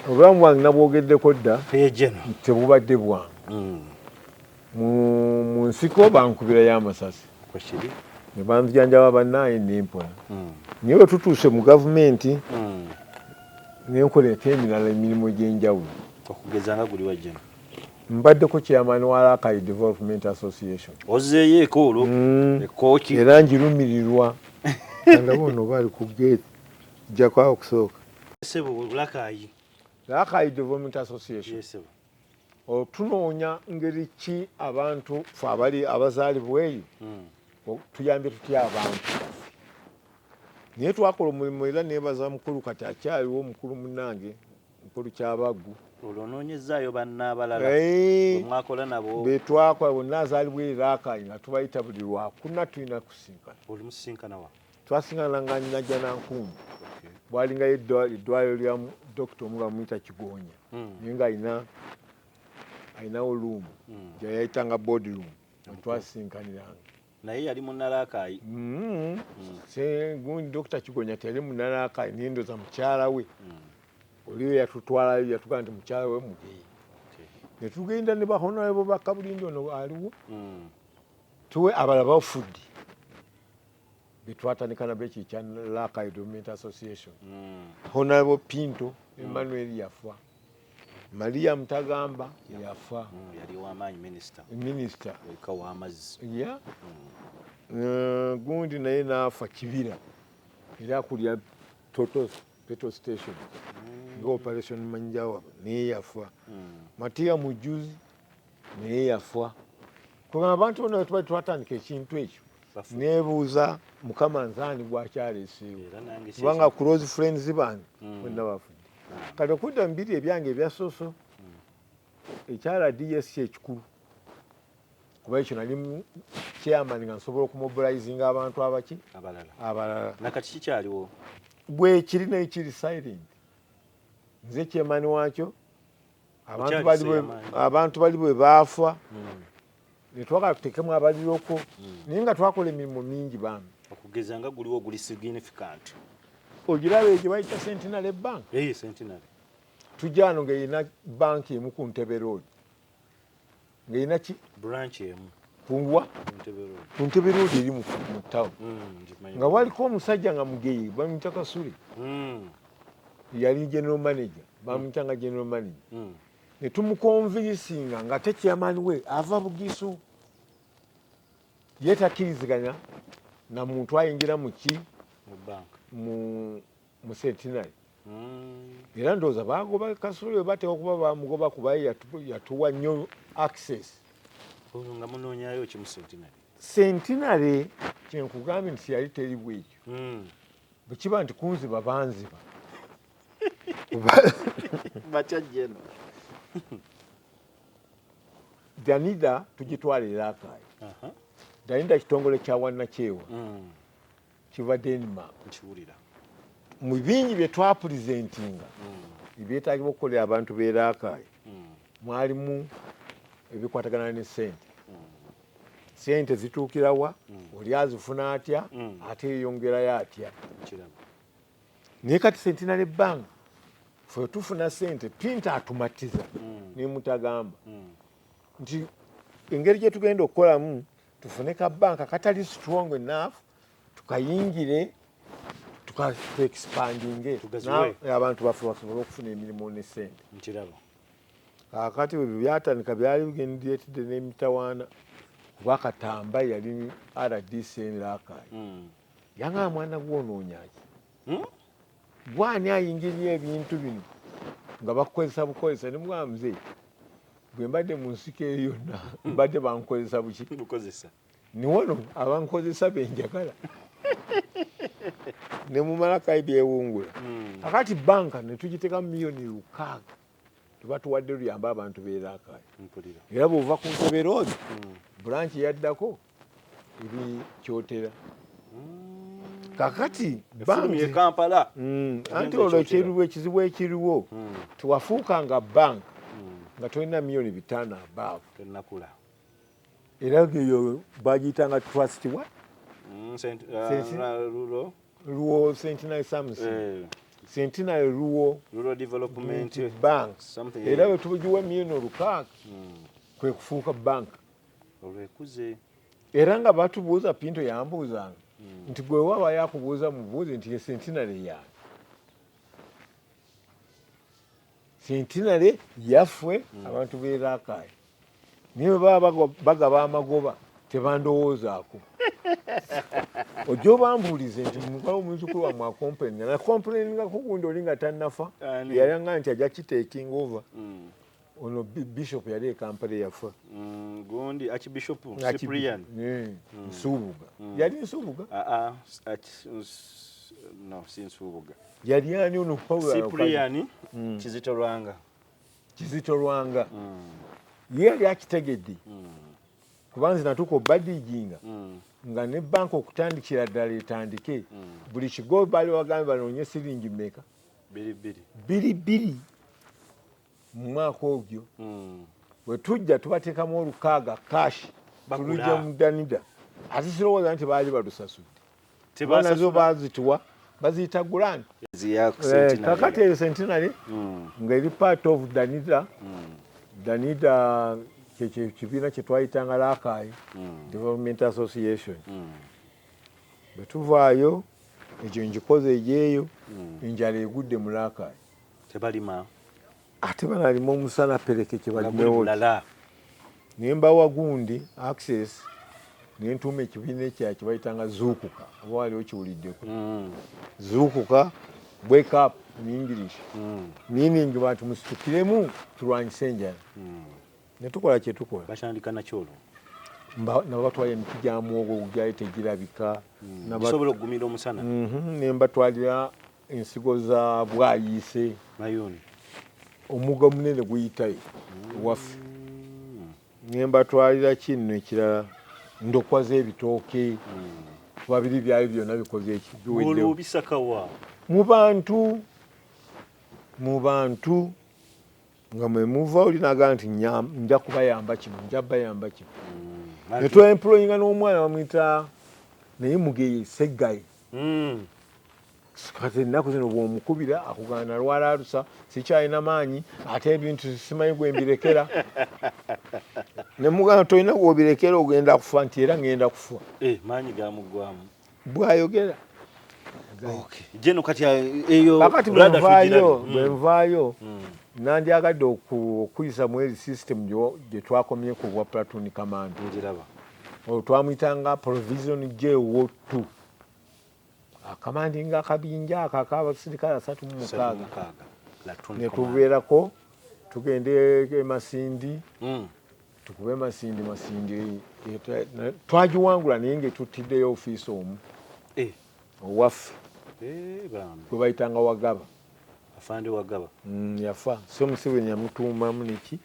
Obulamu bwange nabwogeddeko dda, tebubadde bwange. Mu nsiko bankubirayo amasasi ne banzijanjaba bannaaye nempona, naye bwe tutuuse mu gavumenti nenkola ate emirala, emirimu egy'enjawulo. Okugeza nga guli wajjeno? Mbaddeko chairman wa Rakai Development Association. Ozeeyo ekoolo ekooki. Era ngirumirirwa. Ndaba ono bali ku gate jjako awo okusooka. Sebo, Lakayi. Rakai Development Association. Yes, sebo. Otunoonya ngeri ki abantu fe abali abazaalibwa eyo tuyambye tutya abantu baffe. Naye twakola omulimu, era nebaza mukulu kati akyaliwo, omukulu munange, mukulu Kyabaggu. Olwo onoonyezaayo banna abalala bwe mwakola nabo? Betwakola bonna azaalibwa e Rakai nga tubayita buli Lwakuna tulina kusinkana. Oli musisinkana wa? Twasinkana nga Najja Nankumbi, bwalingayo eddwaliro lya dokita omu bamuyita Kigonya, naye nga alinawo room gyeyayitanga board room wetwasinkaniranga. Naye yali Munnalakayi? Gundi Dokita Kigonya teyali Munnalakayi, naye ndoza mukyala we oliyo yatutwalayo, yatugamba nti mukyala we mugeyi. Netugenda ne ba Honorable Bakabulindi, ono aliwo, tuwe abalala bafudde betwatandika nabo ekyo ekya Rakai Development Association. Honorable Pinto Emmanuel yafa, Maria Mutagamba yafa. Yali wamaanyi, minisita. Minisita. Eka w'amazzi. Ya. Gundi naye naafa, Kibira, era akulya Total petrol station nga operation manager wabwe, naye yafa. Matiya Mujuzi naye yafa. Kubanga abantu bonna tuba twatandika ekintu ekyo, nebuuza Mukama nzaani gwakyaleseewo? Era nange. Kubanga close friends bange bonna bafudde. Kati okudda mu biri ebyange ebya social, ekya RDS kyekikulu, kuba ekyo nali chairman nga nsobola okumobilizinga abantu abaki abalala. Abalala. Nakati kikyaliwo? Bwekiri, naye kiri silent. Nze chairman wakyo. Abantu Okyali bali chairman. Abantu bali bwe baafa, netwagala tutekemu abaliroko, naye nga twakola emirimu mingi bambi. Okugeza nga guliwo guli significant? Ogiraba egyo bayita Centenary Bank. Eyi Centenary. Tujja wano ng'erina banki emu ku Ntebe Road, ng'erina ki? Branch emu. Kuwa? Ku Ntebe Road. Ku Ntebe Road eri mu town. Ngimanyi. Nga waliko omusajja nga mugeyi, bamuyita Kasule. Yali general manager, bamuyita nga general manager. Ne tumuconvincinga nga te chairman we ava Bugisu, ye takkiriziganya na muntu ayingira mu ki? Mu bank. Mu Centenary. Era ndowooza bagoba Kasule, bateeka okuba bamugoba kuba ye yatuwa nnyo access. Olwo nga munoonyayo ki mu Centenary? Centenary kyenkugambye nti yali teri bwekyo. Bwe kiba nti kunziba banziba. Batya jeno? Danida tugitwala e Rakai. Danida kitongole kya wannakyewa, kiva Denmark. Nkiwulira. Mu bingi bye twapresentinga ebyetaagibwa okukolera abantu b'e Rakai, mwalimu ebikwatagana ne sente. Sente zituukirawa? Oli azifuna atya? Ate yeyongerayo atya? Nkiraba. Naye kati Centenary Bank, fe tufuna sente, Pinta atumatiza nemutagamba nti engeri gye tugenda okukolamu tufune ka banka katali strong enough, tukayingire, tuexpandinge. Tugaziwe. Abantu baffe basobole okufuna emirimu ne sente. Nkiraba. Kakati bwe byatandika byali bigendeetedde n'emitawaana, kuba Katamba yali RDC Rakai. Yangamba, "Mwana gwonoonyaki? Gwani ayingirira ebintu bino nga bakukozesa bukozesa?" Nemugamba, "Muzeeyi, bwe mbadde mu nsiko eyo yonna mbadde bankozesa buki?" Bukozesa. Niwano abankozesa benjagala nemumalakayi byewungula. Kakati banka netugiteekamu miliyoni 600 tebatuwadde luyambe abantu b'e Rakai. Mpulira. Era bwova ku Ntebe Road, branch yaddako eri Kyotera. Kakati Efulumye e Kampala. Anti olwo ekiriwo, ekizibu ekiriwo, tewafuukanga bank nga tolina miliyoni 500 abaavu. Tonakula. Era eyo bagiyitanga trust wa Lulo. Luo Centenary something. Centenary Rural Rural Development Bank. Something. Era bwe tugiwa emyeno 6 kwe kufuuka bank. Olwekuze. Era nga batubuuza, Pinto yambuuzanga nti gwe waba yakubuuza mubuuze nti ye Centenary yange. Centenary yaffe abantu b'e Rakai. Naye bwe baba bagaba amagoba tebandowoozaako. Ojja obambuulize nti mukawo omuzzukulu wammwe acomplaininga. Nacomplainingako gundi oli nga tannafa. Ani? Yalanga nti ajja kitaking over. Ono bishop yali e Kampala yafa. Gundi Archbishop Cyprian. Nsubuga. Yali Nsubuga? No, si Nsubuga. Yali ani ono Paulo? Cyprian Kizito Lwanga. Kizito Lwanga. Ye yali akitegedde. Kuba nze natuuka obadijinga nga ne banka okutandikira ddala etandike. Buli kigo baali bagambye banoonye siringi mmeka? 2-2. 2-2 mu mwaka ogwo. Bwe tujja tubateekamu 6 cash. Bakula. Tulujja mu Danida. Ate sirowooza nti baali balusasudde. Tebasasula. Nazo baazituwa, baziyita grant. Ziya ku Centenary. Kakati eyo Centenary nga eri part of Danida. Danida kye kibiina kye twayitanga Rakai Development Association. Bwe tuvaayo ekyo ngikoze egyeyo, enjala egudde mu Rakai. Tebalima. Ate banalima omusana pereke kye Nga guli balimewo. bulala. Ne mbawa gundi access ne ntuuma ekibiina ekirala kye bayitanga Zuukuka, oba wali okiwuliddeko. Zuukuka, wake up in English. Meaning bantu musitukiremu tulwanyise enjala. Ne tukola kye tukola. Batandika nakyo olwo. Nabatwala emiti gya muwogo gyali tegirabika. Gisobola okugumira omusana. Ne mbatwalira ensigo za bwayiise. Mayuuni. Omugga munene guyitayo ewaffe. Ne mbatwalira kinno ekirala, ndokwa z'ebitooke. Kuba biri byali byonna bikoze eki, biweddewo. Olwo obisakawa? Mu bantu, mu bantu nga mwe muva oli n'agamba nti nja kubayamba kino, nja bayamba kino. Ne twemployinga n'omwana bamuyita naye Mugeye Seggaye. Kati ennaku zino bw'omukubira akugamba nalwala alusa, sikyalina maanyi, ate ebintu simanyi gwe mbirekera. Ne mugamba tolina gw'obirekera ogenda kufa, nti era ngenda kufa. Maanyi gamuggwamu. Bw'ayogera. Okay. Jeno kati eyo Kakati bwe brother nvaayo, tugirabe. bwe nvaayo, nandyagadde okuyisa mu eri system gye twakomye ku bwa platoon command. Ngiraba. Olwo twamuyitanga provision J wo 2. Akamandinga akabinja ako ak'abasirikale 36. 36. Platoon Ne command. tubeerako, tugende e Masindi. Tukube Masindi, Masindi, twagiwangula naye ng'etuttiddeyo ofiisi omu. Owaffe. Bambi. Gwe bayitanga Wagaba. Afande Wagaba. Yafa. So Museveni yamutuumamu neki?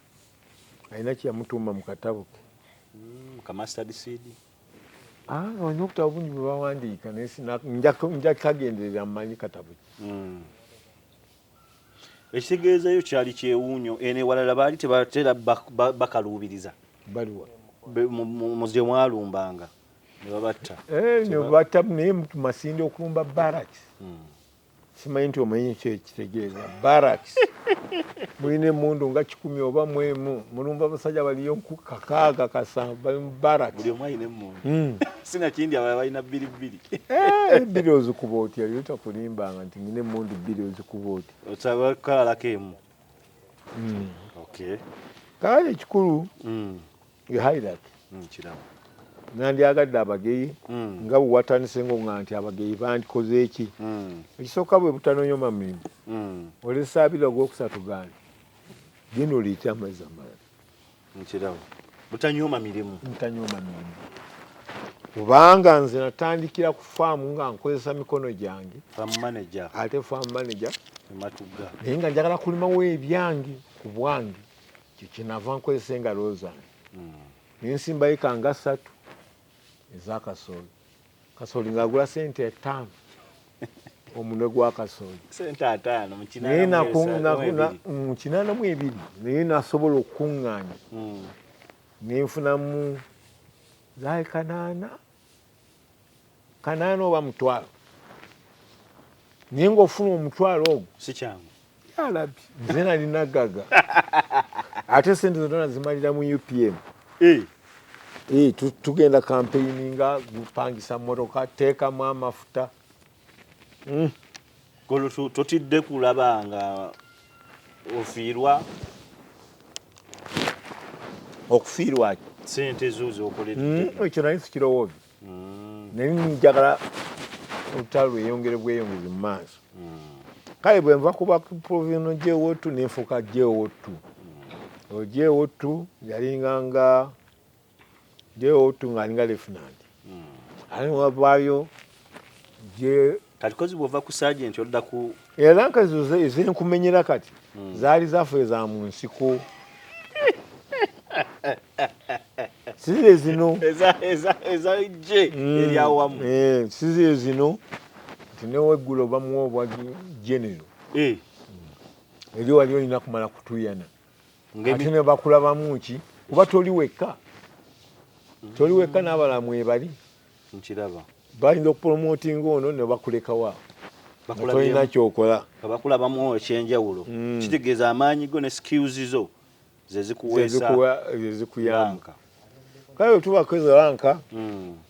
Alina kye yamutuuma mu katabo ke. Ka mustard seed. Olina obutabo bungi bwe bawandiika naye nja kagenderera mmanyi katabo ki. Ekitegeezayo kyali kyewuunyo, eno ewalala baali tebatera bakaluubiriza. Baliwa? Mu gye mwalumbanga ne babatta. Ne babatta naye mu Masindi okulumba barracks. Simanyi nti omanyi ki ekitegeeza barracks. Mulina emmundu nga 100 oba 10, mulumba abasajja baliyo 6 7 bali mu barracks. Buli omu alina emmundu. Sinakindi abalala balina 2-2. 2 ozikuba otya? Yo takulimbanga nti nina emmundu 2 ozikuba otya? Osaba kukalalako emu. Okay. Kale ekikulu ye hierarchy. Kirabo. Nandyagadde abageyi nga bwe watandise ng'oŋŋamba nti abageyi bandikoze eki. Ekisooka bwe butanonyoma mirimu. Olesaabira ogwokusatu gandi. Genda oleete amazzi amalala. Nkirabo. Butanyooma mirimu. Butanyooma mirimu. Kubanga nze natandikira ku faamu nga nkozesa mikono gyange. Farm manager. Ate farm manager. Ematuga. Naye nga njagala kulimawo ebyange ku bwange. Kye kyenava nkozesa engalo zange. Ne nsimbayo eka nga 3 eza kasooli. Kasooli ng'agula sente 5. Omunwe gwa kasooli. Sente 5 mu kinaana Naye mu esatu, mu ebiri. mu kinaana mu ebiri, naye nasobola okukuŋŋaanya. Ne nfunamu zaali kanaana, kanaana oba 500. Naye ng'ofuna omutwalo ogwo si kyangu. Yalabi, nze nali naggaga, ate sente zonna nazimalira mu UPM. Tugenda campaigninga, gupangisa mmotoka, teekamu amafuta. Olwo totidde kulaba nga ofiirwa? Okufiirwa ki? Sente zo zokoledde. Ekyo nali sikirowooza. Naye njagala olutalo lweyongere bweyongezi mu maaso. Kale bwe nva kuba provisional JO2, nenfuuka JO2. JO2 yalinganga JO2 ng'alinga lieutenant, ate wavaayo Kati kozi bwova ku sergeant odda ku Era nkazi ezenkumenyera kati zaali zaffe za mu nsiko, size zino. Eza ejje eryawamu. Size zino nti neweggulo bamuwa obwa general. Eri wali olina kumala kutuyana, ate ne bakulabamu ki, kuba toli wekka, toli wekka, n'abalala mwebali. Nkiraba. Bayinza okupromotinga ono ne bakulekawo nga tolina kyokola. Nga bakulabamu ekyenjawulo. Kitegeeza amaanyi go ne skills zo zezikuweesa zezikuyamba. Kale wetuba kwezo rank,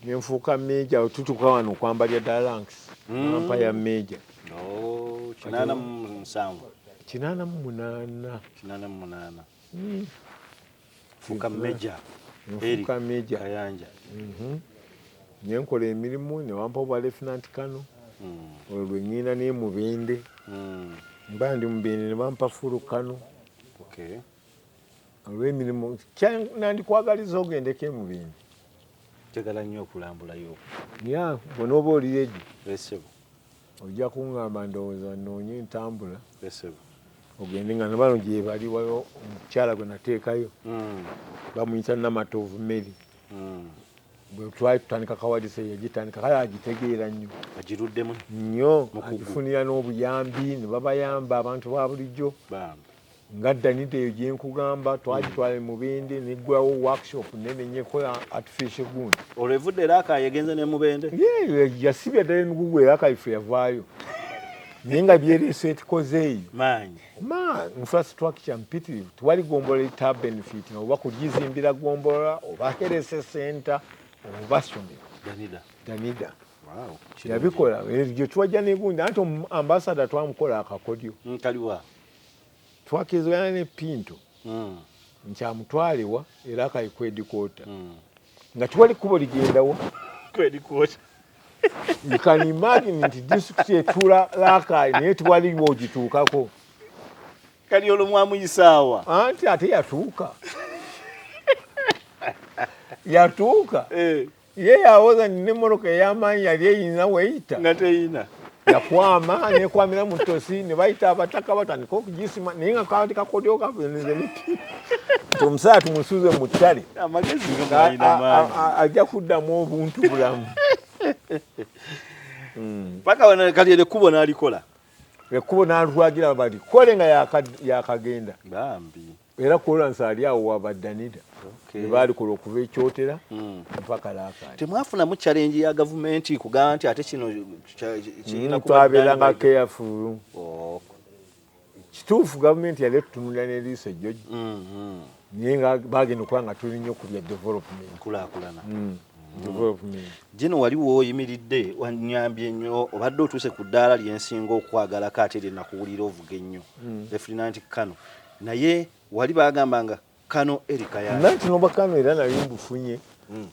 nenfuuka major. Tutuuka wano okwambalya ddala ranks, nampa ya major. Oh, 87. 88. 88. Fuuka major. Nfuuka major. Kayanja. Nenkola emirimu, newampa obwa lieutenant colonel. Olwo lwe ŋŋenda ne Mubende. Mba ndi Mubende ne bampa full colonel. Olw'emirimu nandikwagaliza ogendeko e Mubende. Njagala nnyo okulambulayo. Ya, bw'onooba oli ready, Esebo. ojja kuŋŋamba, ndowooza nnoonye entambula Esebo. ogende nga nabano gye bali. Waliwo omukyala gwe nateekayo, bamuyita Namatovu Mary. Bwe twali tutandika Kawadise yagitandika, kale agitegeera nnyo. Agiruddemu. Nnyo. Mukugu. Agifunira n'obuyambi ne babayamba abantu ba bulijjo. Bambi. Nga Danida eyo gye nkugamba, twagitwala e Mubende, neggulawo workshop nene nnyo ekola artificial gundi. Olwo evudde era akayegenze ne Mubende. Ye, yasibya ddala emigugu era kaife yavaayo, naye nga byereese etikoze eyo. Maanyi. Ma infrastructure mpitirivu, tewali ggombolola ita benefit oba kugizimbira ggombolola oba health center oba ssomero. Danida. Danida. Wow. Yabikola gye twajja negundi, anti ambassador twamukola akakodyo. Kaliwa? Twakirizigana ne Pinto nkyamutwalewa era akali ku headquarter, nga tewali kkubo ligendawo. Kwedikoota. You can imagine nti district etuula Rakai, naye tewali wogituukako. Kali olwo mwamuyisaawa? Anti ate yatuuka, yatuuka. Ye yawoza nina emmotoka ey'amaanyi yali eyina weyita. Nga teyina. Yakwama, nekwamira mu ttosi, ne bayita abataka batandika okugisima, naye nga kati kakodyo kavenze nti omusaala tumusuze mu ttale. Amagezi nga mwalina maanyi. Ajja kuddamu obuntu bulamu. Paka wano kali eryo ekkubo n'alikola. Ekkubo n'alwagira balikole nga yakagenda. Bambi. Era kolansi ali awo wabaddanida. Baalikola okuva ekyotera mpaka Rakai. Temwafunamu challenge ya gavumenti kugamba nti ate kino kirina kuba Twabeeranga done by- careful. Oh. Kituufu, gavumenti yali etutunulira n'eriiso ejjogi, naye nga bagenda okuba nga tuli nnyo ku bya development. Nkulaakulana. Development. Gino wali wooyimiridde wanyambye nnyo, obadde otuuse ku ddaala lyensinga okwagalako ate lye nakuwulira ovuga ennyo, Lieutenant Colonel, naye wali bagambanga Colonel Elly Kayanja. Nanti noba Colonel era nali mbufunye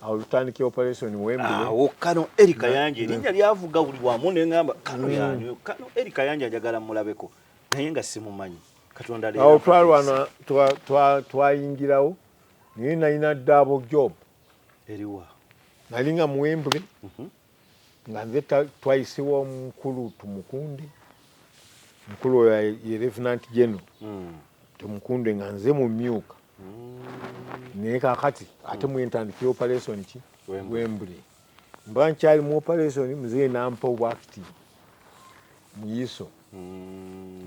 awo lutandika operation Wembley. Awo Colonel Elly Kayanja erinnya lyavuga buli wamu, neŋŋamba Colonel yani, Colonel Elly Kayanja njagala mulabeko, naye nga simumanyi. Katonda leero Awo twalwana, twayingirawo, naye nalina double job. Eriwa? Nali nga mu Wembley, nga nze twayisibwa omukulu Tumukunde. Mukulu oyo ye Lieutenant General Tumukunde, nga nze mumyuka, naye kakati ate mwentandikira operation ki? Wembley. Wembley. Mba nkyali mu operation, muzeeyi nampa obwa acting mu ISO,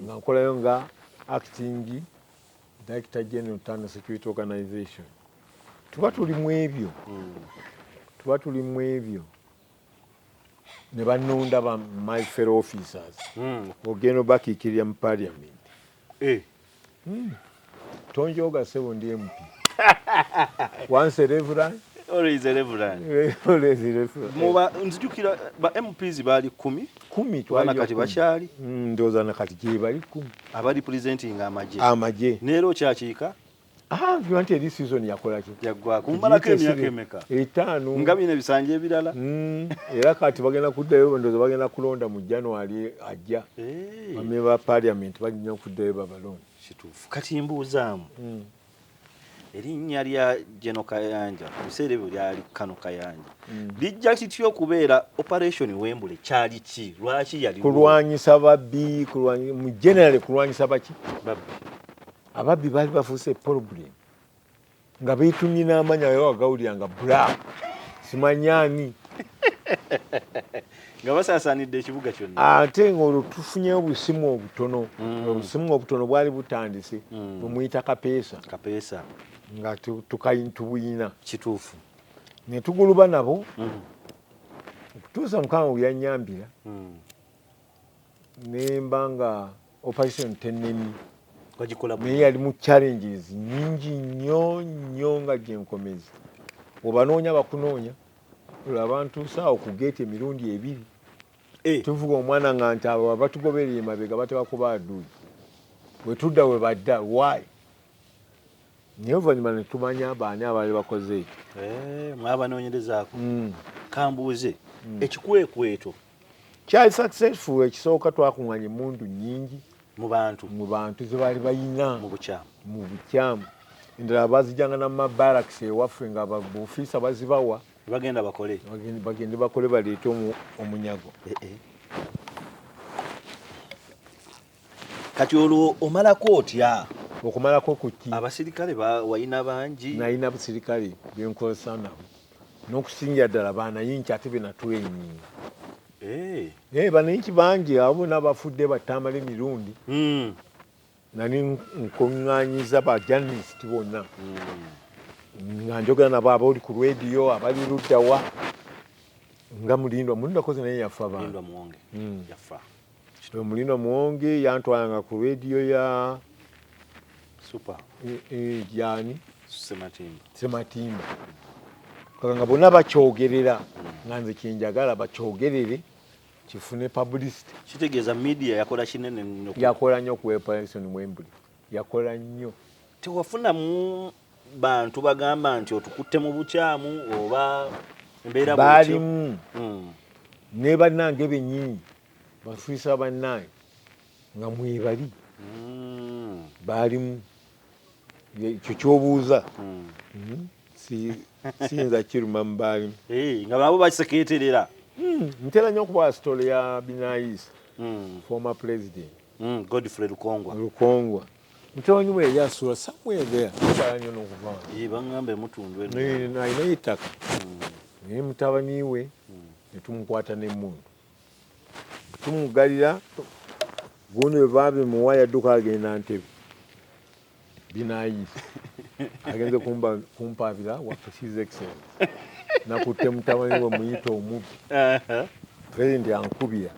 nga nkolayo nga acting Director General, Internal Security Organization. Tuba tuli mu ebyo, tuba tuli mu ebyo. Ne banonda ba my fellow officers. Ogenda obakiikirira mu parliament. Tonjoga ssebo, ndi MP. Once a reverend, Always a reverend. Always a reverend. Muba nzijukira ba MPs baali 10. 10. Bana kati bakyali? Ndowooza na kati gye bali 10. Abali presenting amagye. Amagye. Neera okyakiika? Ah, nti eri season yakola ki? Yaggwako. Mumalako emyaka emeka? 5. Nga bino ebisanja ebirala. Era kati bagenda kuddayo, ndowooza bagenda kulonda mu January ajja. Bamemba ba parliament balina okuddayo babalonde. Kituufu. Kati mbuuzaamu, erinnya lya General Kayanja, mu biseera ebyo lyali Kano Kayanja, lijja kitya okubeera Operation Wembule? Kyali ki? Lwaki yali? Kulwanyisa babbi, mu generally kulwanyisa baki? Babbi. Ababbi baali bafuuse problem nga beetumye n'amanya ayo wagawulira nga black simanyani. Nga basaasaanidde ekibuga kyonna. Ate ng'olwo tufunyeyo obusimu obutono. Obusimu obutono bwali butandise, bwemuyita kapeesa. Kapeesa. Nga tubuyina. Ne tuguluba nabo okutuusa Mukama bwe yannyambira, nemba nga operation tenemi. Wagikola? Naye yalimu challenges nyingi nnyo nnyo, nga gyenkomezi obanoonya bakunoonya. Olwo abantu saawa ku geeti emirundi ebiri. Tuvuga omwana nga nti abo abatugoberera emabega bateba kuba aduuyi, wetudda we badda. Why? Naye oluvannyuma ne tumanya baani abaali bakoze ekyo. Mwabanoonyerezaako? Kambuuze, ekikwekweto Kyali successful. Ekisooka, twakuŋŋanya emundu nnyingi mu bantu. Mu bantu ze baali bayina. Mu bukyamu. Mu bukyamu. Endala bazijjanga namabarakisi ewaffe nga babufiisa bazibawa. Bagenda bakole. Bagende bakole, baleete omunyago. Kati olwo omalako otya? Okumalako kuki? Abasirikale wayina bangi? Nalina abasirikale benkozesa nabo, n'okusingira ddala banayinki ate benatwenyinga. Banayinki bangi, abo bonna bafudde batamala emirundi. Nali nkuŋŋanyiza ba journalist bonna nga njogera nabo, abali ku radio, abali luddawa, nga Mulindwa. Mulindwa kozi naye yafa ba. Mulindwa Muwonge. Yafa. Mulindwa Muwonge yantwalanga ku radio ya Super. Yani? Sematimba. Sematimba. Kaka nga bonna bakyogerera, nga nze kyenjagala bakyogerere kifune publicity. Kitegeeza media yakola kinene nnyo. Yakola nnyo ku Operation Wembley, yakola nnyo. Tewafunamu bantu bagamba nti otukutte mu bukyamu oba embeera bw'etyo? Baalimu. Ne bannange bennyini, bafiisa bannange nga mwebali. Baalimu. Ekyo kyobuuza, siyinza kiruma mu baalimu. Nga nabo baseketerera. Ntera nnyo okubawa story ya Binaisa, former president. Godfrey Lukongwa. Lukongwa, mutabani we yali asula somewhere there, tubala nnyo n'okuva. Baŋŋamba emutundu eno. Alinayo ettaka, naye mutabani we ne tumukwata n'emmundu, tumugalira gundi. Bwe babimuwa yadduka agenda Ntebe. Binaisa agenze kumpaabira waffe, His Excellence, nakutte mutabani we muyita omubbi. President ankubira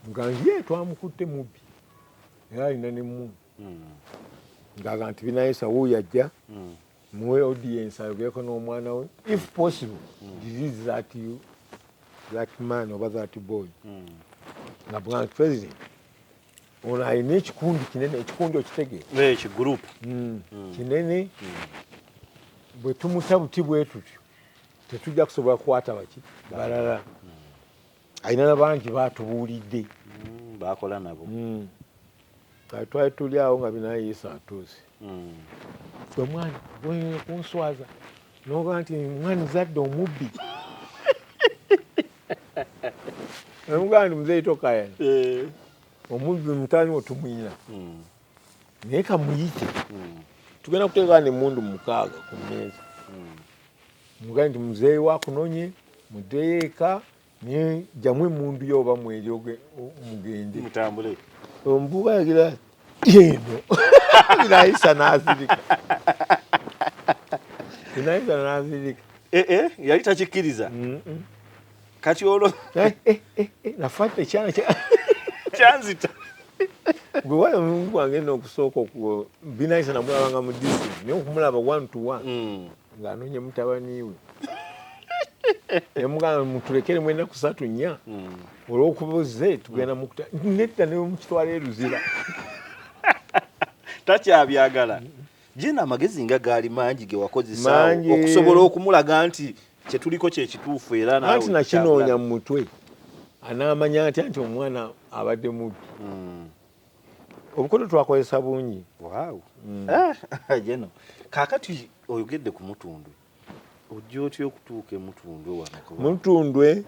nga ye twamukutte mubbi era alina nemmundu, ngaaga nti Binaisa wuuyo ajja, muwe audience ayogereko n'omwana we, if possible release that you, that man oba that boy. Nga bwa nti president ono alina ekikundi kinene, ekikundi okitegeera? Ekigurupu. Kinene. Bwe tumuta buti bwe tutyo tetujja kusobola kukwata baki balala. Alina nabangi batubuulidde. Bakola nabo. Kati twali tuli awo nga Binaisa atuuse. Gwe mwana kunswaza noga nti mwana zadde omubbi. Namugamba nti muzeeyi tokayana, omubbi mutani otumwina, naye kamuyite. Tugenda kuteeka nemundu 6 ku mmeeza. Mugambe nti muzeeyi wakunonye, muddeyo eka, naye jamu emundu yo oba mweri mugende. Mutambule. Omuvubuka yagira eno, Binaisa n'azirika, Binaisa n'azirika. Yali takikkiriza. Kati olwo Nafadde ekyana kyanzita. Gwe wali omulimu gwange nno okusooka Binaisa namulabanga mu district, naye okumulaba one to one ng'anoonye mutabani we. Nemugamba mutulekeremu ennaku 3 4 olw'okuba ozze tugenda mukuta nedda ne mukitwala e Luzira. Takyabyagala. Jena amagezi nga gaali mangi ge wakozesa okusobola okumulaga nti kye tuliko kye kituufu era naawe. Anti nakinoonya mu mutwe anaamanya atya nti omwana abadde mubbi. Obukodo twakozesa bungi. Wow. Jeno kaakati oyogedde ku Mutundwe, ojja otya okutuuka e Mutundwe wano? Mutundwe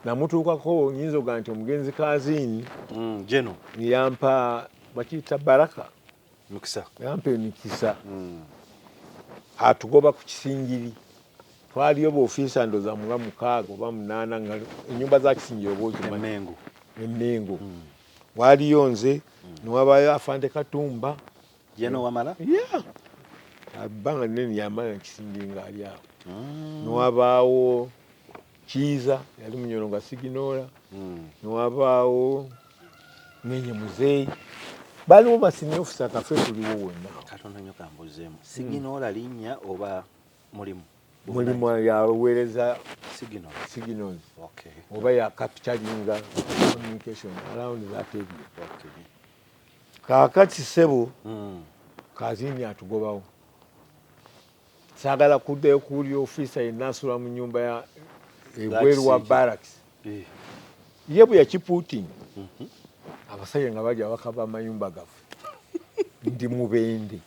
namutuukako nyinza ogamba nti omugenzi Kaziini Jeno yampa bakiyita baraka mukisa, yampa emikisa atugoba ku Kisingiri. Twaliyo boofiisa ndoza nga 6 oba 8 nga ennyumba za Kisingiri oba ozimanyi. Emmengo. Waliyo nze newabaayo Afande Katumba. Jeno wamala? Yeah. Ebbanga nnene yamala Kisingiri ng'ali awo. Newabaawo Kiiza yali Munyoro nga siginoola. Newabaawo Nyenye Muzeeyi. Baaliwo ba senior officer kaffe tuliwo wonna. Katono nnyo kambuzeemu. Siginoola linnya oba mulimu? Mulimu yaweereza signals. Signals. Okay. Oba ya capturinga communication around that area. Okay. Kaakati ssebo Kazini atugobawo. Saagala kuddayo kuwulira ofiisa yenna asula mu nnyumba ya ebweru wa barracks. Ye bwe yakipuutinga abasajja nga bali abakaba amayumba gaffe. Ndi Mubende.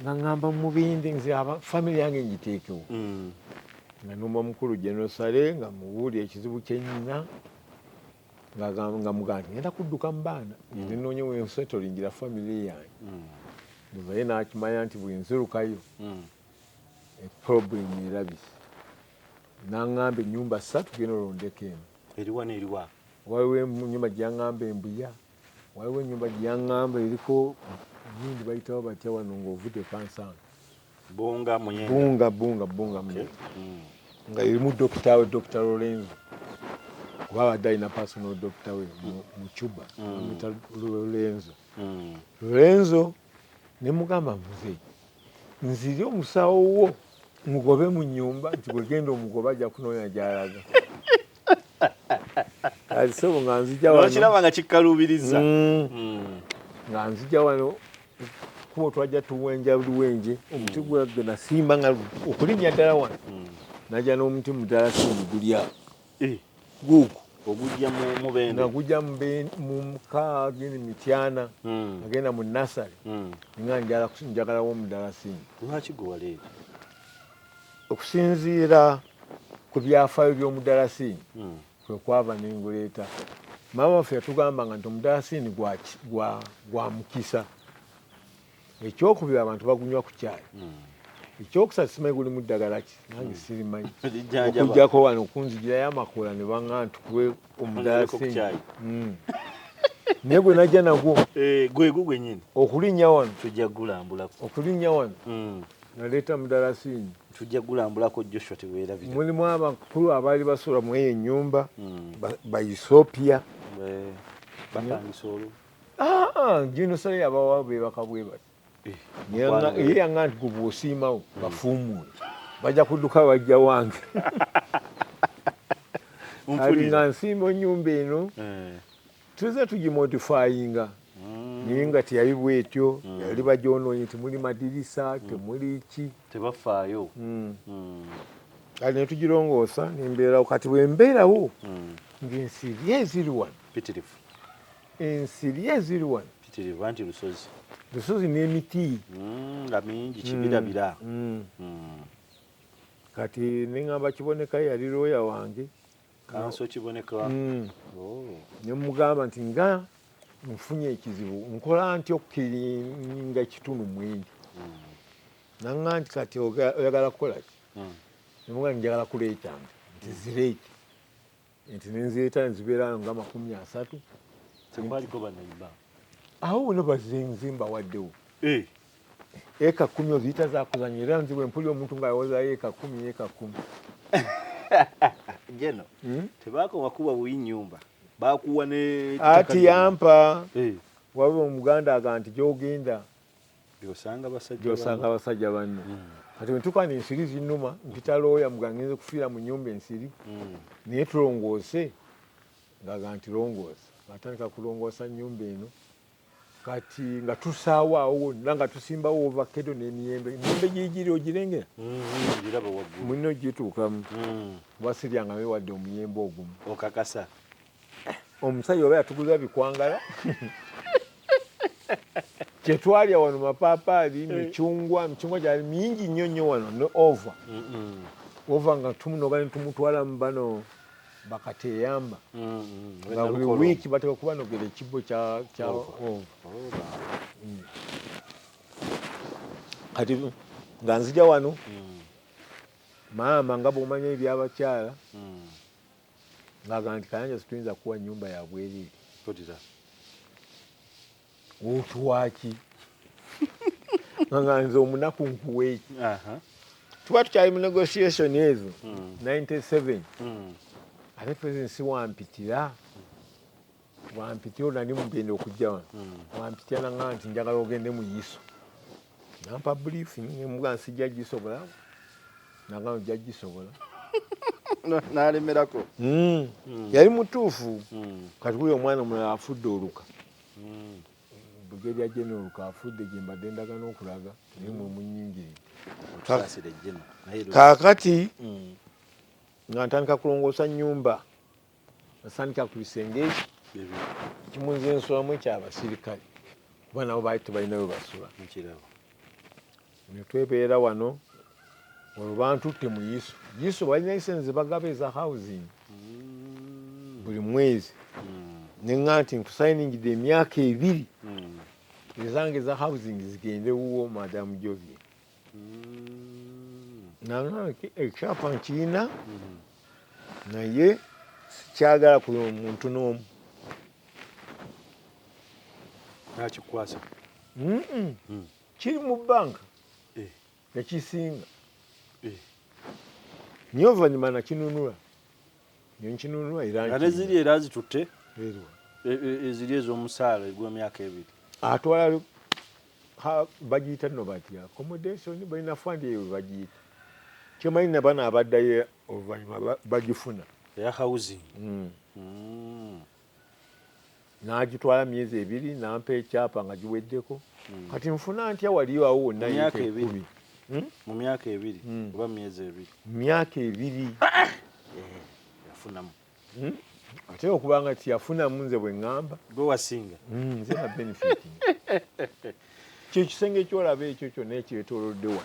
Nga ŋŋamba Mubende nze family yange ngiteekewo. Nga numa mukulu General Saleh nga mubuulira ekizibu kye nnyina. Nga mugamba nti ngenda kudduka mu baana. Nze nnoonye we nsettlingira family yange. Naye n'akimanya nti bwe nzirukayo problem erabise. N'aŋŋamba ennyumba 3 genda olondeko emu. Eriwa n'eriwa? Waliwo ennyumba gye yaŋŋamba Embuya, waliwo ennyumba gye yaŋŋamba eriko gundi bayitawo batya wano ng'ovudde Kansanga. Bunga Muyenga. Bunga Muyenga. Nga erimu dokita we, Dr. Lorenzo. Kuba abadde alina personal doctor we mu Cuba, bamuyita Lorenzo. Lorenzo ne mugamba muzeeyi, nziri omusawo wo mugobe mu nnyumba nti bwegenda omugoba ajja kunoonya gy'alaga. Kati ssebo nga nzija wano. N'okiraba nga kikkaluubiriza. Nga nzija wano kubo twajja tuwenja luwenje, omuti gwe nasimba nga okulinnya ddala wano. Najja n'omuti mudalasiini guli awo. Guugwo. Ogujja mu Mubende. Nga gujja mu muka gini Mityana. Agenda mu nursery. Nga njagalawo omudalasiini. Lwaki gwe waleeta? Okusinziira ku byafaayo by'omudalasiini kwe kwava n'enguleeta. Maama waffe yatugambanga nti omudalasiini gwa mukisa. Ekyokubiri abantu bagunywa ku kyayi. Ekyokusatu simanyi gulimu ddagala ki, nange sirimanyi. Okuggyako wano kunzigirayo amakoola ne baŋŋamba nti tukuwe omudalasiini. Naye gwe najja nagwo. Gwe gwo gwennyini. Okulinnya wano. Tujja kugulambulako. Okulinnya wano. Naleeta mudalasiini. Tujja kugulambulako Joshua teweerabira. Mulimu abakulu abaali basula mu eyo ennyumba, ba Ethiopia. Bapangisa olwo. Gino Saleh yabawa beebaka bwe bati. Ye yaŋŋamba nti gwe bw'osiimawo bafuumuule. Bajja kudduka bajja wange. Kati nga nsimba ennyumba eno, tuzze tugimodifyinga. Naye nga teyali bw'etyo, yali bagyonoonye, temuli madirisa, temuli ki. Tebafaayo. Kale ne tugirongoosa ne mbeerawo. Kati bwe mbeerawo, ng'ensiri eziri wano. Mpitirivu. Ensiri eziri wano. Mpitirivu anti lusozi. Lusozi n'emiti. Nga mingi kibirabira. Kati ne ŋŋamba Kiboneka yali looya wange. Kanso Kiboneka. Ne mugamba nti nga nfunye ekizibu nkola ntya okukiriinga ekitundu mwendi. Naŋŋamba nti kati oyagala kukola ki? Ne mugamba njagala kuleeta nti zireete. Nti ne nzireeta ne zibeera nga 30. Tekwaliko bannayimba. Awo wonna bazinzimba waddewo. Eka 10 oziyita za kuzannya era nze bwe mpulira omuntu ng'awozayo eka 10, eka 10. Geno tebakoma kuba buyi nyumba, bakuwa ne ati yampa. Waliwo omuganda aga nti gyogenda gyosanga basajja, gyosanga abasajja banno. Kati bwe ensiri zinnuma, mpita looya, muga ngenze kufiira mu nnyumba ensiri, naye tulongoose. Ng'aga nti longoosa, atandika kulongoosa nnyumba eno. Kati nga tusaawo awo wonna, nga tusimbawo ovakkedo n'emiyembe. Emiyembe giigiri ogirengera? Giraba waggulu. Mulina ogituukamu, kuba siryangamu wadde omuyembe ogumu. Okakasa? Omusajja oba yatuguza bikwangala kyetwalya wano, mapaapaali, micungwa. Micungwa gyali mingi nnyo nnyo wano, ne ova ova nga tumunoga ne tumutwala mu bano bakateyamba, nga buli wiiki bateka kubanogera ekibbo kya ova. Kati nga nzija wano, maama, nga bwomanya ebyabakyala, ng'agamba nti Kayanja, situyinza kuwa nyumba ya bwereere. Otuwaki? Nga nze omunaku nkuweeki? Tuba tukyali mu negotiation ezo 97, ate president si wampitira, wampitira onani mugenda okujja wano, wampitira naŋŋamba nti njagala ogende mu ISO. Nampa briefing, nemuga nsijja gisobola. Nagamba ojja gisobola. Nalemerako. Yali mutuufu. Kati wuyo omwana omulala afudde oluka, Brigadier General Oluka afudde, gye mbadde ndagana okulaga, naye mwe munyingiridde. Otusaasire Geno, naye Kaakati nga ntandika kulongoosa nnyumba, nasandika ku bisenge kimu nze nsulamu ekyabasirikale, kuba nabo baali tebalina we basula. Nkiraba. Netwebeera wano, olwo bantutte mu ISO. ISO balina license bagaba eza housing buli mwezi. Neŋŋa nti nkusayiningidde emyaka 2, ezange eza housing zigende wuwo, Madamu Jovie. Naŋŋamba ekyapa nkirina, naye sikyagala ku muntu n'omu. Nakikwasa? Kiri mu banka ekisinga naye oluvannyuma nakinunula, nenkinunula era. Nga neziri era zitutte? Erwa? Eziri ez'omusaala egw'emyaka 2. Atwala bagiyita nno batya, accommodation, balina fund eyo bagiyita, kyemanyi nabano abaddayo oluvannyuma bagifuna. Eya housing? N'agitwala myezi 2, nampa ekyapa nga giweddeko. Kati nfuna ntya wali awo wonna? Mu myaka yiika 2. 10. Mu myaka 2 oba mu myezi 2? Myaka 2. Yafunamu. Ate okubanga tiyafunamu, nze bwe ŋŋamba. Gwe wasinga. Nze na benefiting. Kyekisenge ekyolaba ekyo kyonna ekyetoolodde wano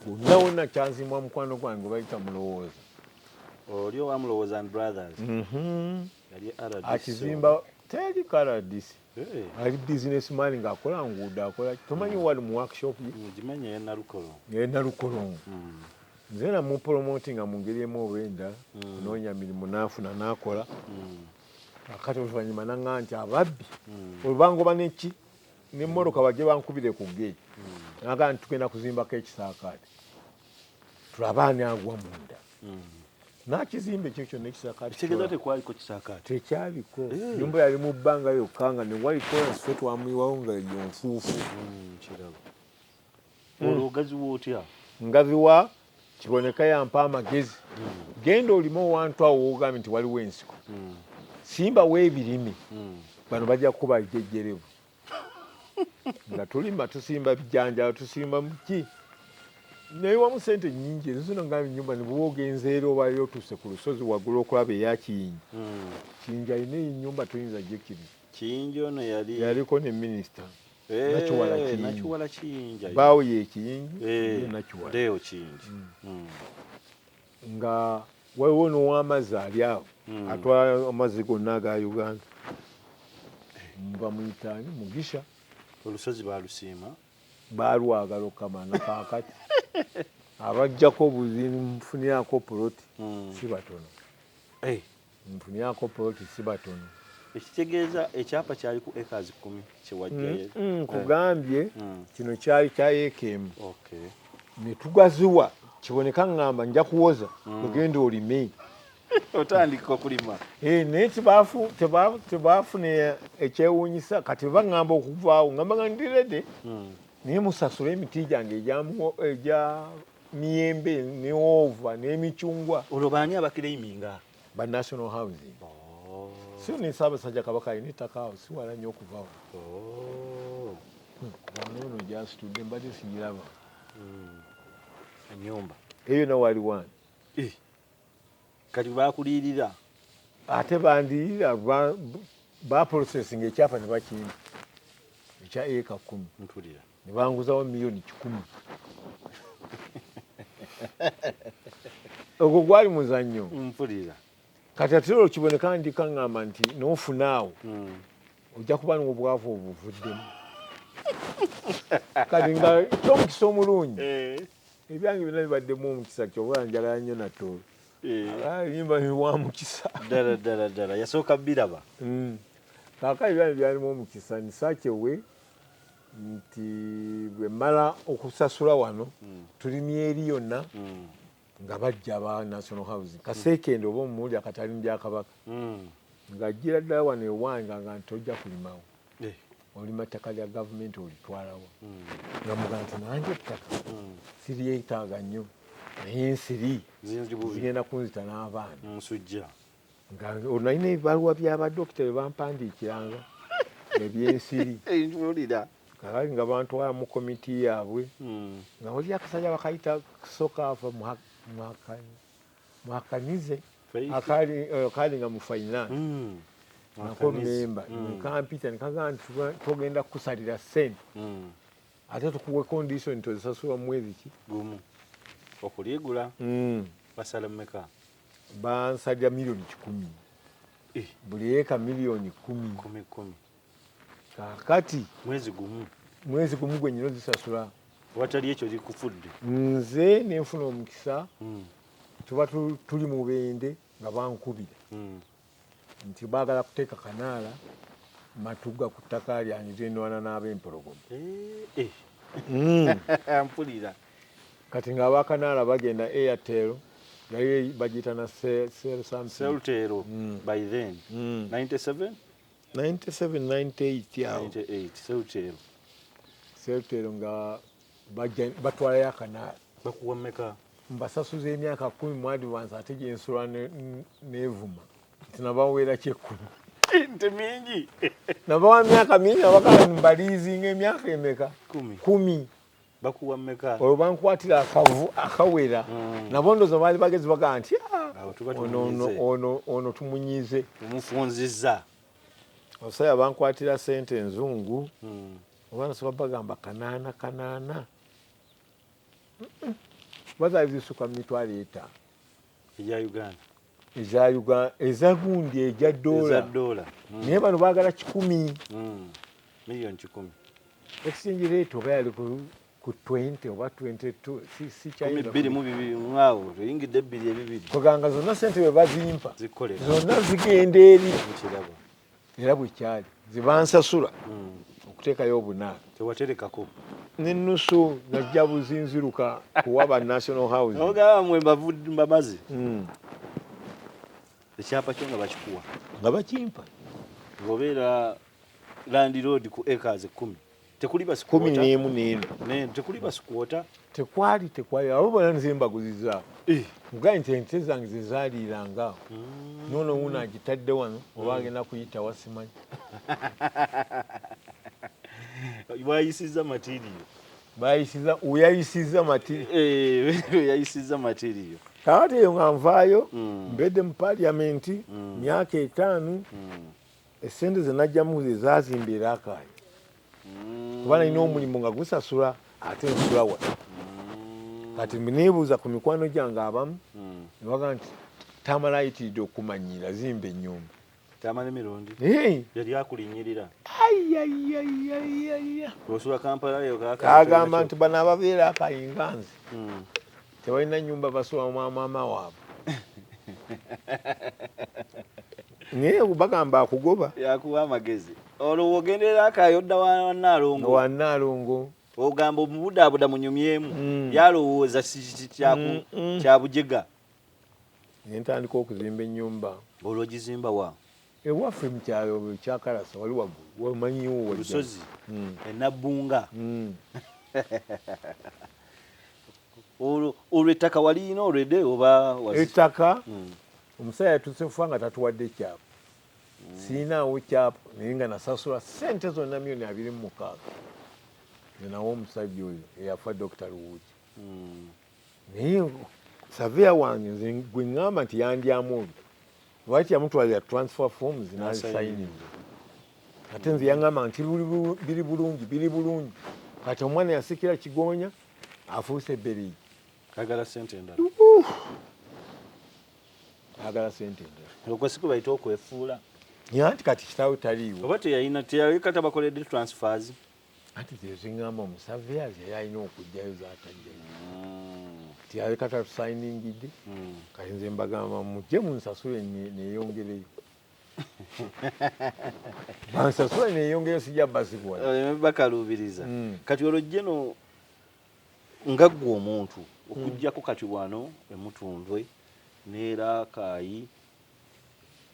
wonna wonna kyanzimbwa mukwano gwange gwe bayita Mulowooza. Oli owa Mulowooza and Brothers? Yali RDC? Akizimba teri RDC. Ali businessman ng'akola nguudo, akola, tomanyi wali mu workshop ye? Ngimanyi, eya Nalukolongo. Naye Nalukolongo nze namupromotinga mu ngeri emu oba endala, kunoonya mirimu, naafuna n'akola. Akati oluvannyuma naŋŋa nti ababbi olubangoba neki nemmotoka bajje bankubire ku geeti. Nagaa nti tugenda kuzimbako ekisaakaate, tulabe ani agwa munda. Nakizimba ekyo kyonna ekisaakaate. Kitegeeza tekwaliko kisaakaate? Tekyaliko. Nyumba yali mu bbanga yokka, nga newaliko ffe twamuyiwawo nga yo nfuufu. Kiraba olwo ogaziwa otya? Ngaziwa Kiboneka yampa amagezi, genda olime owantu awo wogambye nti waliwo ensiko, simbawo ebirime, bano bajja kukuba jejjerevu. Nga tulima, tusimba bijanjalo, tusimba muki, naye wamu sente nyingi ezo zino. Ngambye nyumba nebwoba ogenze era obayo otuuse ku lusozi waggulu okulaba eya Kiyingi. Kiyingi alina enyumba toyinza gikkiriza. Kiyingi ono yali? Yaliko ne minisita. Nakiwala Kiyingi. Nakiwala Kiyingi. Baawo ye Kiyingi, ye Nakiwala. Deo Kiyingi. Nga waliwo n'owamazzi ali awo, atwala amazzi gonna aga Uganda, bamuyitaani, Mugisha. Olusozi balusiima. Balwagala okukamana. Kaakati abajjako obuzibu, nfunirako poloti si batono. Nfunirako poloti si batono. Ekitegeeza ekyapa kyali ku acres 10 kyewajjayo? Nkugambye, kino kyali kya eka emu. Okay. Ne tugaziwa. Kiboneka ŋŋamba nja kuwoza, ogenda olime. Otandika okulima. Naye tebafuna ekyewuunyisa. Kati baŋŋamba okuvaawo, ngamba nga ndi ready, naye musasule emiti gyange egya miyembe ne ova n'emicungwa. Olwo baani abaclaiminga? Ba National Housing. Si ne Ssaabasajja Kabaka alina ettaka awo, si wala nnyo okuvawo. Ono gyasitudde mbadde sigiraba. Ennyumba eyo nawali wani. Kati bakuliyirira? Ate bandirira, baprocessing ekyapa ne bakimpa ekya eka 10. Mpulira. Ne banguzawo miliyoni 100. Ogwo gwali muzannyo. Mpulira. Kati ate olwo kiboneka ndika ŋŋamba nti n'ofunaawo ojja kuba n'obwavu obuvuddemu. Kati nga kyomukisa omulungi, ebyange byonna bibaddemu omukisa, kyoba njagala nnyo Natoolo yimba wa mukisa. Ddala ddala ddala, yasooka biraba. Kaakati ebyange byalimu omukisa nisakyewe nti bwe mmala okusasula wano, tulimye eri yonna nga bajja ba National Housing kaseekende oba omumuli akatali mu byakabaka, ng'ajjira ddala wano ewange nga nti tojja kulimawo, olima ttaka lya gavumenti olitwalawo. Nga muga nti nange ettaka siryetaaga nnyo, naye ensiri Zinzi bubi. zigenda kunzita n'abaana. Nsujja. Nga nalina ebibaluwa by'abadokita bye bampandiikiranga ebyensiri. Mpulira. Kakati nga bantwala mu komiti yaabwe, nga wali akasajja bakayita Sokaafa Mwakanize. Faith. Akali nga mu finance nako memba, nkampita nkagaa nti tugenda kukusalira ssente, ate tukuwe condition tozisasula mu mwezi ki? Gumu okuligula. Basala mmeka? Bansalira miliyoni 100. Buli eka miliyoni 10. Kumi kumi. Kakati Mwezi gumu. Mwezi gumu gwe nyina ozisasula. Watali ekyo likufudde. Nze nenfuna omukisa, tuba tuli mu bende nga bankubira nti baagala kuteeka kanaala Matuga ku ttaka lyange gyenwana n'ab'empologoma. Eh, eh. Mpulira. Kati ng'abakanaala bagenda Airtel, yali bagiyita na cell something. Celtel by then. 97? 97, 98 awo. 98 Celtel. Celtel nga batwalayo akanaala. Bakuwa mmeka? Mbasasuza emyaka 10 mu advance, ate gyensula nevuma nti nabaweera kyekkumi. Nte mingi. Nabawa myaka mingi, nabagamba mbaliizinga emyaka emeka? 10. 10. Bakuwa mmeka? Olwo bankwatira akavu akawera. Nabo ndowooza baali bagezi, bagamba nti, "Ah, Awo tuba ono, tumunyize. ono tumunyize." Tumufunzizza. Abasajja bankwatira sente enzungu, oba nasoba bagamba kanaana kanaana. Bazaali zisuka mu 50,000. Egya Uganda? Eza Uganda, eza gundi, eza Eza dola. Dola. Naye bano baagala 100. Miliyoni 100. Exchange rate oba yali ku 20 oba 22, si Kumi kyayinza bbiri mu bibiri mwawo oyingidde ebbiri ebibiri. Kuganga zonna sente bwe bazimpa Zikolera. zonna zigenda eri. Nkiraba. Era bwe kyali, zibansasula okuteekayo obunaana. Tewaterekako? N'ennusu najja buzinziruka kuwa ba National Housing. Ogamba mwe mbamaze. Ekyapa kyo nga bakikuwa? Nga bakimpa. Ng'obeera landlord ku acres 10, tekuli Kumi basquatter? n'emu n'eno. Tekuli basquatter? Tekwali, tekwali. Abo bonna nze mbaguzizaawo. Mugaye nti ente zange ze zaaliiranga awo, noono wuno agitadde wano oba agenda kuyitawa simanyi. Bayisizza material. Bayisiza, weyayisiza mati. Yayisizza material. Kakati eyo nga nvaayo, mbedde mu paliamenti myaka 5. Esente ze najjamu ze zazimba Eraakayi, kuba nalina omulimu nga gusasula ate nsula wa. Kati neebuuza ku mikwano gyange abamu, ne bagamba nti Tamala ayitiridde okumanyira, zimba ennyumba. Tamala Emirundi? Hey. Yali akulinyirira. Ayayayayaya. Osula Kampala yo Kagamba nti bano ababeera akayinga nze tebalina nyumba, basula mwa maama waabwe. Naye bagamba akugoba. Yakuwa amagezi. Olwo wogenderera akayo odda wa Nnaalongo. Wa Nnaalongo. Ogamba omubudaabuda munyumyemu. Yalowooza Mm, kya bujega. Nentandika okuzimba ennyumba. Olwo ogizimba wa? Ewaffe mu kyalo Kyakalasa, wali waggulu, wamanyiwo wajja. Lusozi enabbunga. Olwo olwo ettaka waliyina olwedde oba Ettaka, omusajja yatuuse kufa nga tatuwadde kyapa. Siinaawo kyapa, naye nga nasasula sente zonna 26 miliyoni nenawa omusajja oyo eyafa, Dr. Luwuki. Naye surveyor wange nze gwe ŋŋamba nti yandyamu olwo, lwaki yamutwalira transfer forms nazisayininga, ate nze yaŋŋamba nti biri bulungi, biri bulungi. Kati omwana yasikira Kigonya afuuse beriyi. Agala sente endala. Agala sente endala. Okwo si kwe bayita okwefuula? Naye anti kati kitaawe taliiwo. Oba teyalina, teyali katabakoledde transfers? Anti zeziŋŋamba, omu surveyors yali alina okugjayo zatajjayo, tiyali katatusayiningidde. Kati nze mbagamba mujje munsasule neyongereyo, bansasule neyongereyo, sijja basikuwa. Bakaluubiriza. Kati olwo jjeno nga ggwe omuntu okugjako kati wano emutundwe n'eraakaayi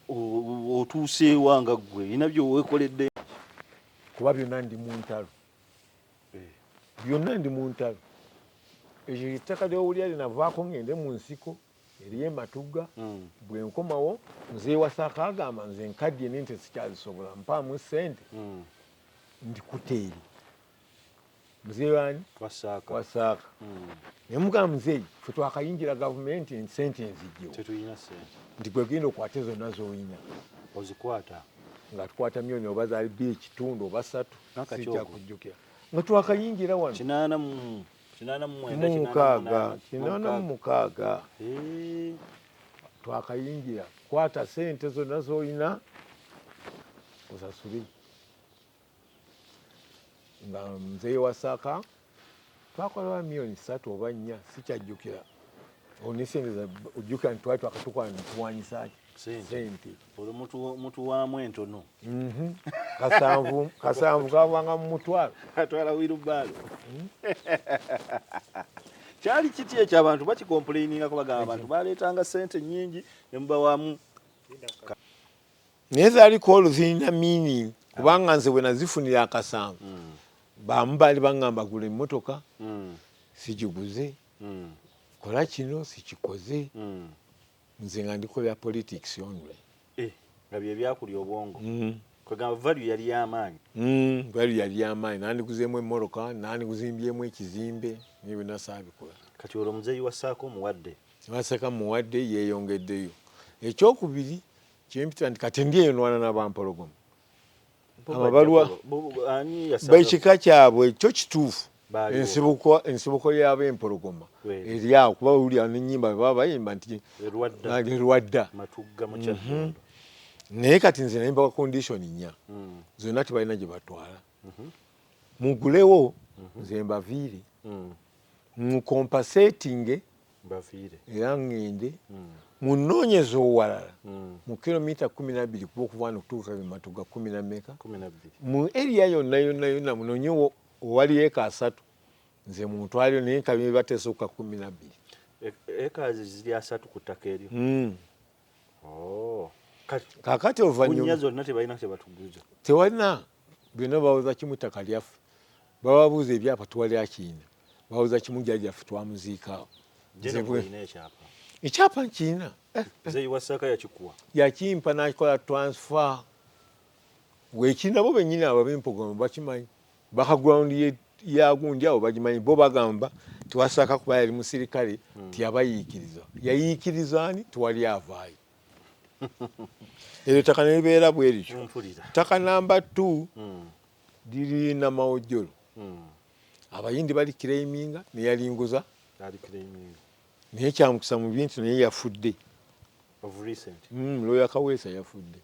otuuseewa nga ggwe ina byoweekoledde? Kuba byonna ndi mu ntalo, byonna ndi mu ntalo. Ekyo ettaka lyowulira linavaako ngende mu nsiko eriyo ematugga. Bwe nkomawo nze Wasaka agamba nze nkaddiye nente sikyazisobola, mpaamu ssente. Ndikuteeri muzeeyi wani? Wasaaka. Wasaaka. Naye mugamba, muzeeyi, ffe twakayingira gavumenti, sente nzijjewo? Tetulina sente. Nti gwe genda okwate zonna z'olina. Ozikwata. Nga tukwata miliyoni oba zaali 2.5 oba 3. Mwaka ki Sijja ogwo? kujjukira nga twakayingira wano. 89, 86. 88. 86. Twakayingira, kwata sente zonna z'olina osasule. Nga muzeeyi Wasaka twakola 3 miliyoni oba 4, sikyajjukira. One sente ojjukira nti twali twakatukola netuwanyisa ki? Sente. Sente. Olwo mutuwaamu entono. Kasanvu, kasanvu kavanga mu mutwalo. Atwala wheelbarrow. Kyali kiti ekyo abantu bakicomplainingako, bagamba abantu baleetanga sente nyingi ne mubawaamu. Naye zaaliko olwo zirina meaning, kubanga nze bwe nazifunira akasanvu, bamu baali baŋŋamba gula emmotoka, sigiguze, kola kino, sikikoze. Nze nga ndikolera politics only. Eh, nga bye byakulya obwongo. Kwegamba value yali y'amaanyi. Value yali y'amaanyi, nandiguzeemu emmotoka, nandiguzimbyemu ekizimbe, naye byonna saabikola. Kati olwo muzeeyi Wasaako omuwadde? Wasaka muwadde, yeeyongeddeyo. Ekyokubiri kyempita nti kati ndi eyo nwana n'abampologoma. Amabaluwa Ani yasanga? Bekika kyabwe kyo kituufu. Baaliwo. Ensibuko y'abempologoma eri awo, kuba wulira n'ennyimba bwe baba bayimba nti Erwadda. Erwadda. Matugga mu Kyaddondo. Naye kati nze nayimba condition nnya, zonna tebalina gye batwala. Mugulewo nze mbaviire, mucompensatinge. Baviire. Era ŋŋende munoonyeza owalala mu kilomita 12, kuba okuva wano okutuuka e Matuga kumi na mmeka? 12. Mu area yonna yonna yonna munoonye owali eka 30, nze muntwaliro, naye kabi batesukka 12. Ekazi ziri 30 ku ttaka eryo? Oh. Kati Kakati kunnya oluvannyuma zonna tebalina kyebatuguza? Tewalina, byonna bawoza kimu ttaka lyaffe. Bababuuza ebyapa, tuwali akiina, bawoza kimu jjajjaffe twamuziikaawo. Nze olina ekyapa? Ekyapa nkiina. Muzeeyi Wasaka yakikuwa? Yakimpa n'akikola transfer. Wekinabo bennyini abo ab'empogoma bakimanyi, background ya gundi abo bagimanyi. Bo bagamba tiwasaka kuba yali musirikale, tiyabayiikiriza. Yayiikiriza ani? Tiwali avaayo. Eryo ttaka ne libeera bwe lityo. Mpulira. Ttaka namba 2 liri Namawojjolo. Abayindi bali claiminga, neyalinguza. Ali claiminga. Naye kyamukisa mu bintu, naye yafudde. Of recent? Lawyer Kaweesa yafudde.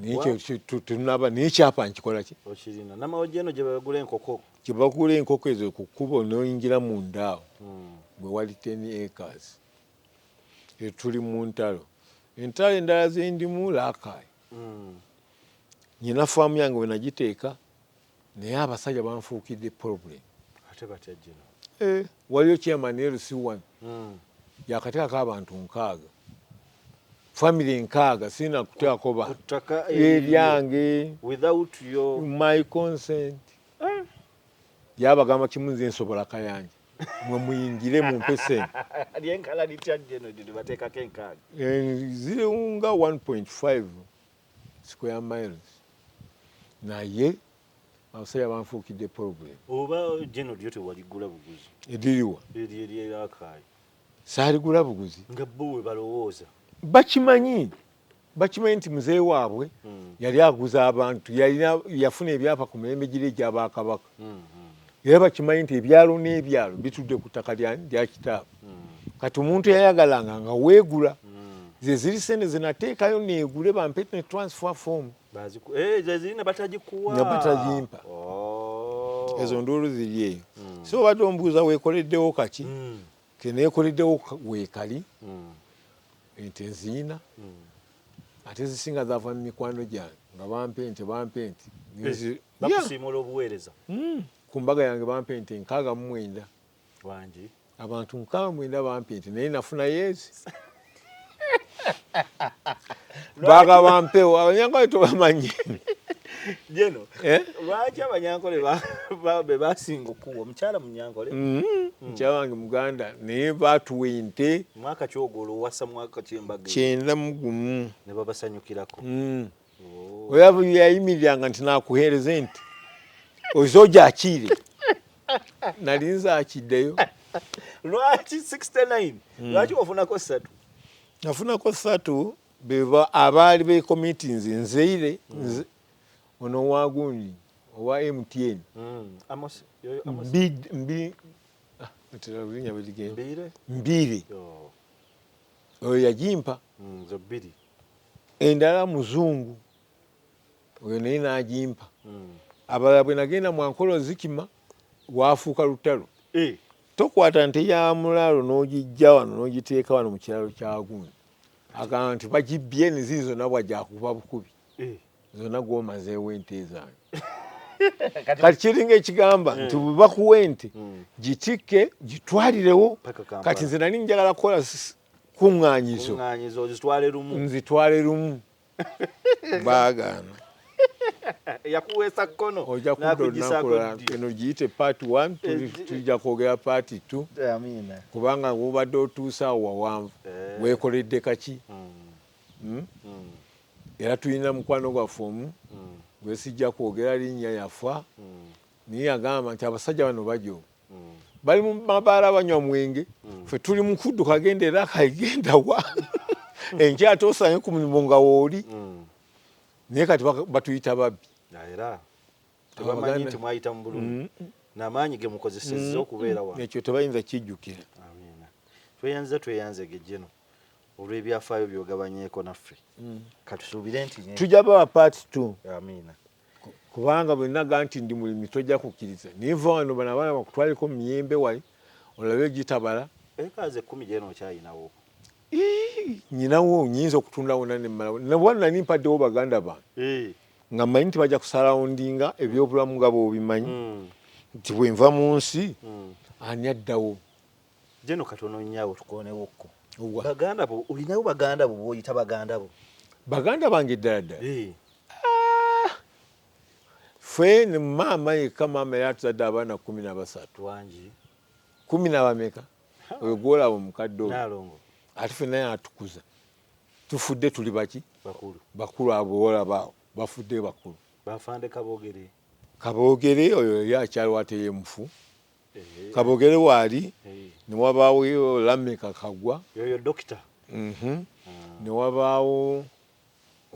Naye tunaba naye kyapa nkikola ki? Okirina Namawojjo eno gye bagula enkoko? Gye bagula enkoko ezo ku kkubo n'oyingira munda awo, bwe wali 10 acres. Tuli mu ntalo. Entalo endala zendimu, Rakai, nyina faamu yange bwe nagiteeka, naye abasajja banfuukidde problem. Ate batya gino? Eh, waliyo chairman LC1. Yakateekako abantu 60, family 60, sirina kuteekako bantu eryange without your my consent. Yabagamba kimu, nze nsobola Kayanja, mwe muyingire mumpe sente. Lyenkala litya jeno bateekako 60? Ziri nga 1.5 square miles, naye abasajja banfuukidde problem. Oba jeno lyo tewaligula buguzi? Ediriwa? Eryerakayi. Saaligula buguzi. Nga bo we balowooza. Bakimanyi nti muzeeyi waabwe yali aguza abantu, yafuna ebyapa ku mirembe giri egy'abakabaka, era bakimanyi nti ebyalo n'ebyalo bitudde ku ttaka lya kitaabwe. Kati omuntu yayagalanga nga weegula, ze ziri sente zenateekayo neegule, bampe ne transfer form. Zezirina batagikuwa. Nga batagimpa. Ezo nduulu ziri eyo. So obadde ombuuza weekoleddewo kaki? Keneekoleddewo weekali, ente nziina, ate zisinga zava mu mikwano gyange nga bampa ente, bampa ente. Bakusiimula obuweereza. Ku mbaga yange bampa ente 69. Wangi? Abantu 69 bampa ente, naye nafunayo ezi baga bampewo. Abanyankole tobamanyi. Jeno, lwaki abanyankole be basinga okuwa? Omukyala munyankole? Mukyala wange muganda, naye batuwa ente. Mwaka kyogolo owasa, mwaka kyembaga? 91. Ne babasanyukirako. Oyo yayimiriranga nti nakuheereza ente oze ojakiire, nali nzaakiddeyo. Lwaki 69? Lwaki wafunako 3? Nafunako 3, abaali bekomitinze nzeire ono owagundi owa MTN. Linnya bwerigenda, Mbiire, oyo yagimpa. Endala muzungu oyo naye n'agimpa. Abalala bwe nagenda mwankolo zikima, waafuuka lutalo. Tokwata nte ya mulaalo n'ogijja wano n'ogiteeka wano mu kiralo kya gundi, agamba nti bagibbye, neziri zonna bwajja kuba bukubi zonna gwomazeewo ente zange. Kati kiringa ekigamba nti bwe bakuwa ente, gitikke gitwalirewo. Kati nze nali njagala kukola kuŋŋaanyizo, nzitwale lumu, baagaana. Yakuweesa kkono. Ojja kudda olunaku eno giyite part 1, tujja kwogera part 2, kubanga wobadde otuuse awo wawanvu. Weekoledde kaki? Era tulina mukwano gwaffe omu gwesijja kwogera linnya, yafa, naye yagamba nti abasajja bano bajoba, bali mu mabaala banywa mwenge, ffe tuli mu kudduka genda era kagenda wa enkya ate osange ku mulimu nga wooli, naye kati batuyita babbi. Era tebamanyi nti mwayita mu bulumi n'amaanyi ge mukozesezza okubeera wano. Ekyo tebayinza kijjukira. Amiina. Tweyanza, tweyanze gejjeno olw'ebyafaayo byogabanyeeko naffe. Katusuubire nti tujja bawa part 2. Amiina. Kubanga bwe naga nti ndi mulimi tojja kukkiriza, naye va wano, bano abaana bakutwaliko mu miyembe wali olabe gitabala. Ekaazi 10 gyeno okyayinawo? Nyinawo, nyinza okutunda wonna nemmalawo. Nabwana nali mpaddewo baganda bange nga mmanyi nti bajja kusalawundinga ebyobulamu nga bw'obimanyi, nti bwenva mu nsi ani addawo. Jeno katono nnyawo tukoonewokko. Baganda bo olinawo? Baganda bo b'oyita baganda bo? Baganda bange ddala ddala? Ffe ne maama yekka, maama yali atuzadde abaana 13. Wangi? Kumi na bameka, oyo gwolaba omukadde oyo. Naalongo. Ate ffe naye atukuza, tufudde tuli baki? Bakulu. Bakulu, abo olaba awo bafudde bakulu. Bafande Kabogere? Kabogere oyo yali akyaliwo, ate ye mufu. Kabogere waali, ne wabaawo Lameka Kagwa. Yoyo dokita. Ne wabaawo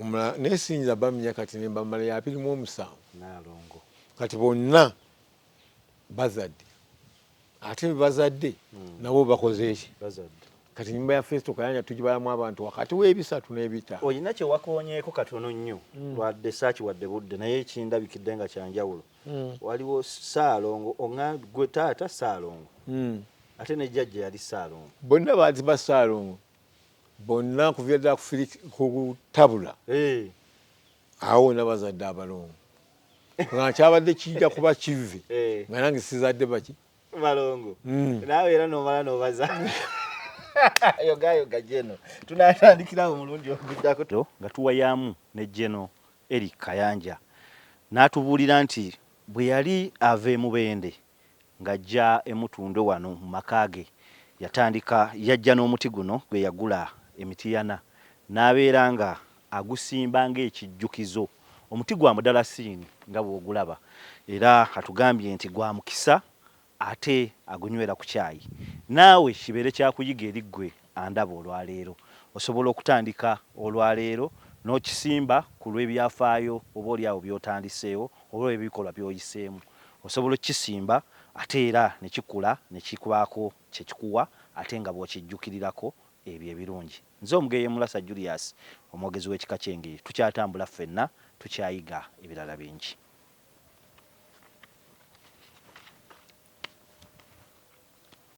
omulala, naye siyinza bamenya kati ne mbamala ya 27. Naalongo. Kati bonna bazadde, ate be bazadde nabo bakoze eki? Bazadde. Kati nyumba ya Festo Kayanja tugibalamu abantu wakati w'ebisatu n'ebitaano. Olina kyewakonyeeko katono nnyo, lwadde saakiwadde budde, naye kindabikidde nga kyanjawulo. Waliwo Saalongo oŋa gwe taata Saalongo, ate ne jjajja yali Saalongo. Bonna baali basaalongo bonna kuviira ddala ku tabula. Awo wonna bazadde abalongo, nga kyabadde kijja kuba kive nga nange sizadde baki? Balongo. Naawe era nomala nobaza. Yogayoga Geno, tunatandikirawo omulundi oguddako nga tuwayaamu ne Geno Eric Kayanja, n'atubuulira nti bwe yali ava e Mubende ng'ajja e Mutundwe wano mu maka ge, yatandika yajja n'omuti guno gwe yagula e Mityana, n'abeera nga agusimba ng'ekijjukizo. Omuti gwa mudalasiini nga bw'ogulaba, era atugambye nti gwa mukisa ate agunywera ku kyayi. Naawe kibeere kyakuyiga eri ggwe andaba olwaleero. Osobola okutandika olwaleero n'okisimba ku lw'ebyafaayo oba oli awo by'otandiseewo oba ebikolwa by'oyiseemu. Osobola okukisimba ate era ne kikula ne kikubaako kye kikuwa ate nga bw'okijjukirirako ebyo ebirungi. Nze Omugeye Mulasa Julius, omwogezi w'ekika ky'Engeye. Tukyatambula ffenna, tukyayiga ebirala bingi.